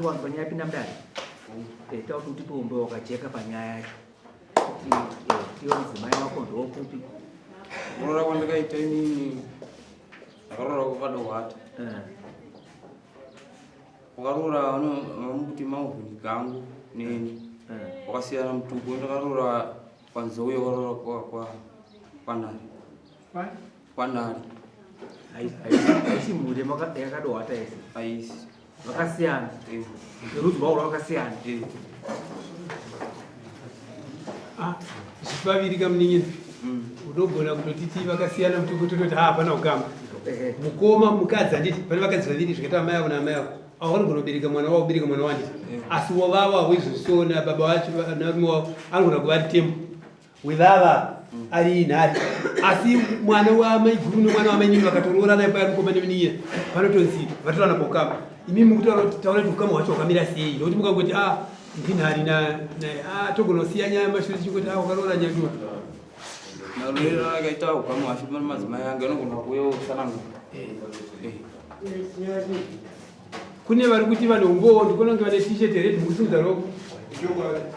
Handiwanzwa nyaya yapinda mudare. Eh, takuti utipe umbo wakajeka panyaya yacho. Kuti eh, iwe mudzimai wako ndowokupi? Kuroora kwandakaita inini ndakaroora kwakadohwata. Eh. Wakaroora vanomuti mauvhuni gangu neni. Eh. Wakasiyana mutupo ndakaroora kwanzou yakaroora kwanari. Kwanari. Haisi mhuri yakadohwata yese. Haisi. Vakasiyana. Rudzi rwavo rwakasiyana. Ah, zvisu vaviri kamunin'ina unogona kutotiti vakasiyana mutupo tototi ha hapana ukama mukoma mukadzi handiti pane vakadzi vaviri zvikaita amai avo naamai avo avo vanogona kubereka mwana wavo kubereka mwana wanditi asi wovavo avo izvozvo nababa vacho narume wavo anogona kuva ari tembo wevava ari nhari asi mwana wamaiguru nemwana wamainini vakatoroorana ipo ari mukoma nemunin'ina panotonzi vatorana paukama imi mukutaura kuti taura kuti ukama hwacho hwakamira sei nokuti mukangoti a ah, ndinhari naye ah, togona kusiya nyaya mashure tichingoti a ah, wakaroora nyandura marorero akaita ukama hwacho pane madzimai ange anogona kuuya kutsanangura eh. Eh. Kune vari kuti vane umbowo ndikuona kunge vane t-shirt red mukusimudza ruoko.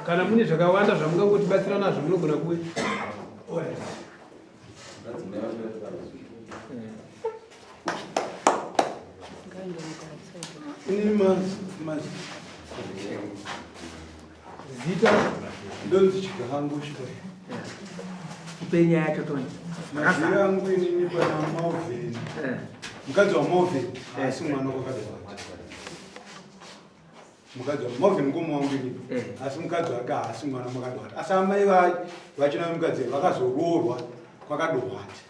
Kana mune zvakawanda zvamungangotibatsira nazvo munogona kuwe. Zita ndonzi Chigangu Chikore. Kupe nyaya yacho Tony. Mazira angu inini pana Malvin. Eh. Mukadzi wa Malvin haasi mwana kwakadzi wake. Mukadzi wa Malvin mukoma wangu inini. Eh. Asi mukadzi wake haasi mwana mwakadzi wake. Asi amai vachina mukadzi vakazoroorwa kwakadohwati.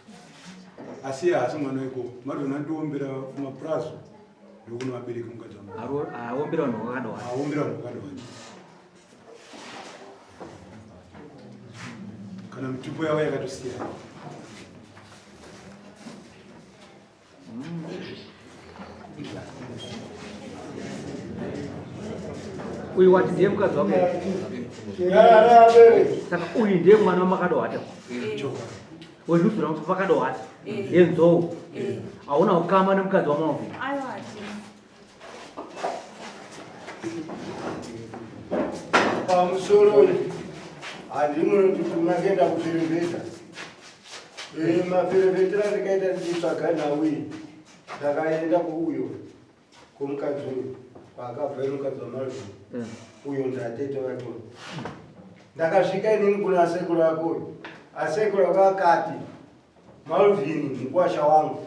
Asi iye haasi mwana weko. Malvin andiombera kumapurazi ndokunovabereka mukadzi wa Malvin. Aombera vanhu kwakadohwati. Aombera vanhu kwakadohwati. Kana mitupo yavo yakatosiyana. Uyu wati ndiye mukadzi wako. Saka uyu ndiye mwana wamakadohwata. Werudzi rwamakadohwata. Yenzou. Hauna ukama nemukadzi waMalvin. Aiwa hatina. Pamusoro handinoti kuenda kuferefeta eh, maferefetera ndikaita ndichitsvaga nhau iyi ndakaenda kuuyo kumukadzi uyu kwaakabva mukadzi wamalvin eh. uyo ndatete vako ndakasvika inini kuna asekuru ako uyu asekuru ako akati malvin mukwasha wangu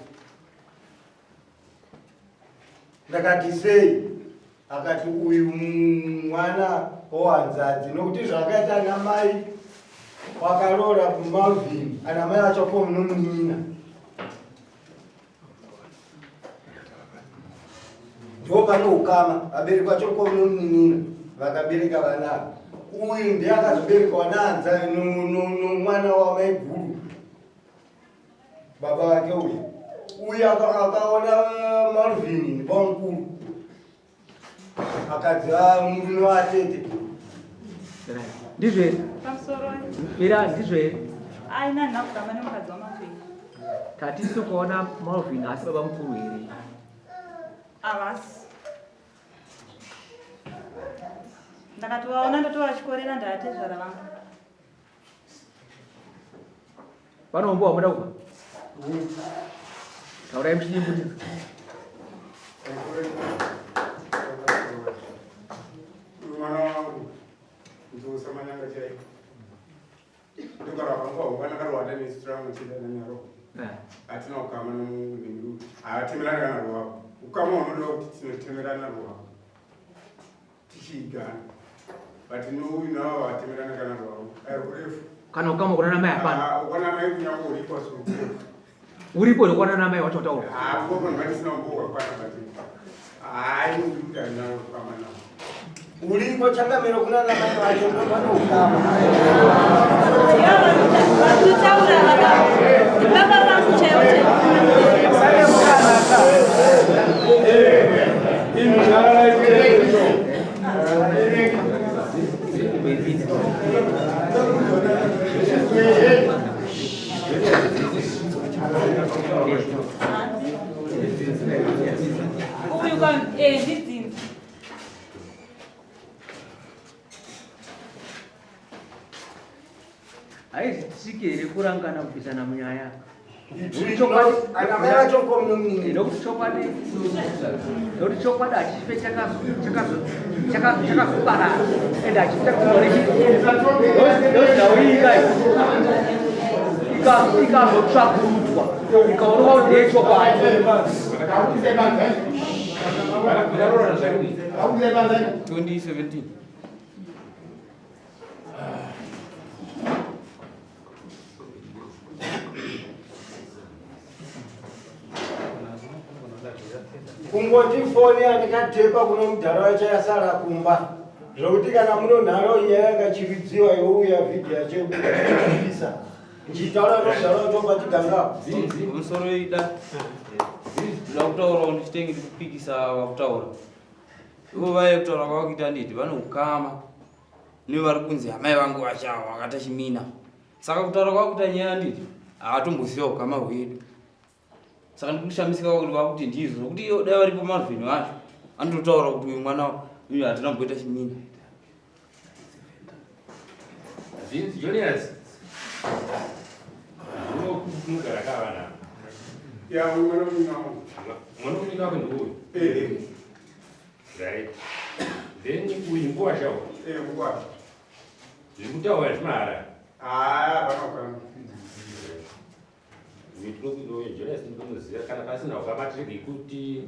Ndakati sei? Akati uyu mwana wahanzadzi nokuti zvakaita ana mai wakaroora Malvin ana mai vacho ko munomunin'ina ndo pane ukama vabereki vacho ko munomunin'ina vakabereka vana ava uyu ndiye akazoberekwa nahanza nomwana wamaiguru baba vake uyu uyu akaona Malvin bamukuru akadzi murume watete ndizvo here Pamusoro. Mira ndizvo here Aina handina kugamba nemukadzi waMalvin. Tatisi kuona Malvin asi baba mukuru here Havasi. Ndakatovaona ndotovachikorera ndaatezvara vangu. Vanombo wamuda kupa? Taurai muchinyembudza. Mwana wangu nzosa manyanga chaiko. Ndogara pangu haungana karwada nesu rangu chida nanyaro. Hatina ukama nomunhu. Havatemerana kana rwavo. Ukama hunoda kuti tinotemerana rwavo. Tichiigana. But nouyu navo havatemerana kana rwavo. Ari kurefu. Kana ukama kuna namai hapana. Ah, ukana mai kunyange uripo asi uri Uripo here kwana namai wacho taura. Ah, kuko vanhu mboka kwana but. Hayi, ndikuti handina ukama navo. Uriko changamiro kuna namai vacho ndopane ukama. Varikutaura baba vangu chaivo chaivo. Uyu kwa eh ndidzinza. Kurangana kubvisana munyaya. Nokuti chokwadi nokuti chokwadi hachife chakazoparara ende hachife chakazooneiika ikazotsvakurudzwa ikaonekwa kuti ndeyechokwadi. 2017. Kungoti foni yandikatepa kuno mudhara wacho yasara kumba zvokuti kana muno nharo nyaya yakachiridziwa youya vhidhiyo yacho yekubisa ndichitaura nomudhara wacho pachiganga. Pamusoro ida ndoda kutaurawo ndichitenge ndikupikisa vakutaura ivo vaye kutaura kwavakuita nditi vane ukama nevari kunzi amai vangu vachawa vakata chimina saka kutaura kwakuita nyaya nditi haatomboziva ukama hwedu saka ndikushamisika kwakuti vakuti ndizvo nokuti iyo dai varipo mavhenu acho anototaura kuti uyu mwana uyu hatina kumboita chimina. Zvinzi Junius. Unogara kavana. Ya, mwana munina wangu. Mwana munina wako ndiuyu. Eh, eh. Right. Then uyu nguwa shawo. Eh, nguwa. Zviri kutaura zvimahara. Ah, hapana ukama. Jonas ndinomuziva kana pasina ukama tirege kuti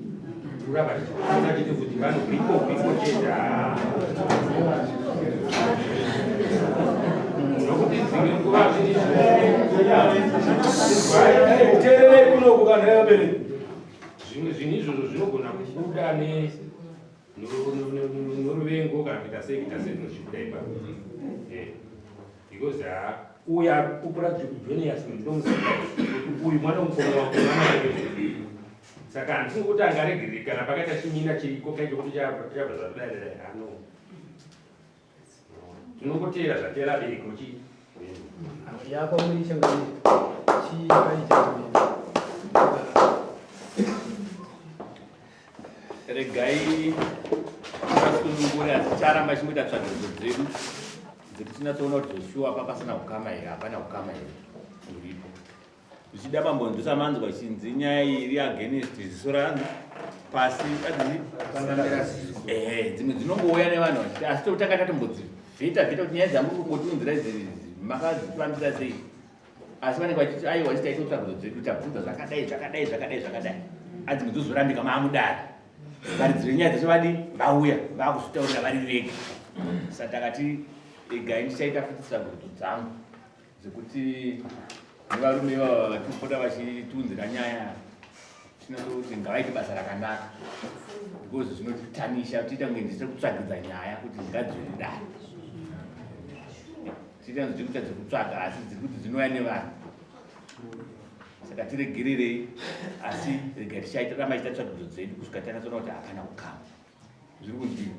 kuramba tichikuudza chete kuti vanhu hwiko hwiko chete. Nokuti dzimwe nguva zviri Teererei kunoku kana yabereki. Zvimwe zvinhu izvozvo zvinogona kubuda ne noruvengo kana kuita sei kuita sei zvinozvibuda ipapo. Because haa uyu ari kupupura Jonias uyu ndomuziva kuti uyu mwana wemukoma wako mwana wake saka handifungi kuti angaregerere kana pakaita chimina chiriko kai chokuti chabva zvakudai dai ano tinongoteera zvateera abereki uchi Yako muri changamire. Chikai changamire. Regai vasunungure asi charamba chimboita tsvagidzo dzedu dzekuti tinyatsoona kuti zvoshuwa pa pasina ukama here, hapana ukama here uripo. Zvichida mambonzwisa manzwa chinzi nyaya iyi iri against ziso rangu pasi adzi ehe dzimwe dzinongouya nevanhu vachiti asi totanga tatombodzivheta vheta kuti nyaya dzamuri kungotiunzira idzi makadzifambisa sei, asi vanenge vachiti aiwa chitaita tsvagudzo dzedu tabvunza zvakadai zvakadai zvakadai zvakadai, adzimwe dzozorambika maamudare varidzi venyaya dzacho vadi vauya vakuzvitaurira vari vega. Saka takati egai ndichaita futi tsvagudzo dzangu dzekuti nevarume ivava vatipota vachitiunzira nyaya tinototi ngavaite basa rakanaka because zvinotitanisha tiita kunge ndisiri kutsvagidza nyaya kuti ngadzidai tiita dziri kuita dzekutsvaga asi dziri kuti dzinouya nevanhu saka tiregererei asi rega tichaita ramba chiita tsvagidzo dzedu kusvika tanyatsoona kuti hapana kukama zviri kunzwira.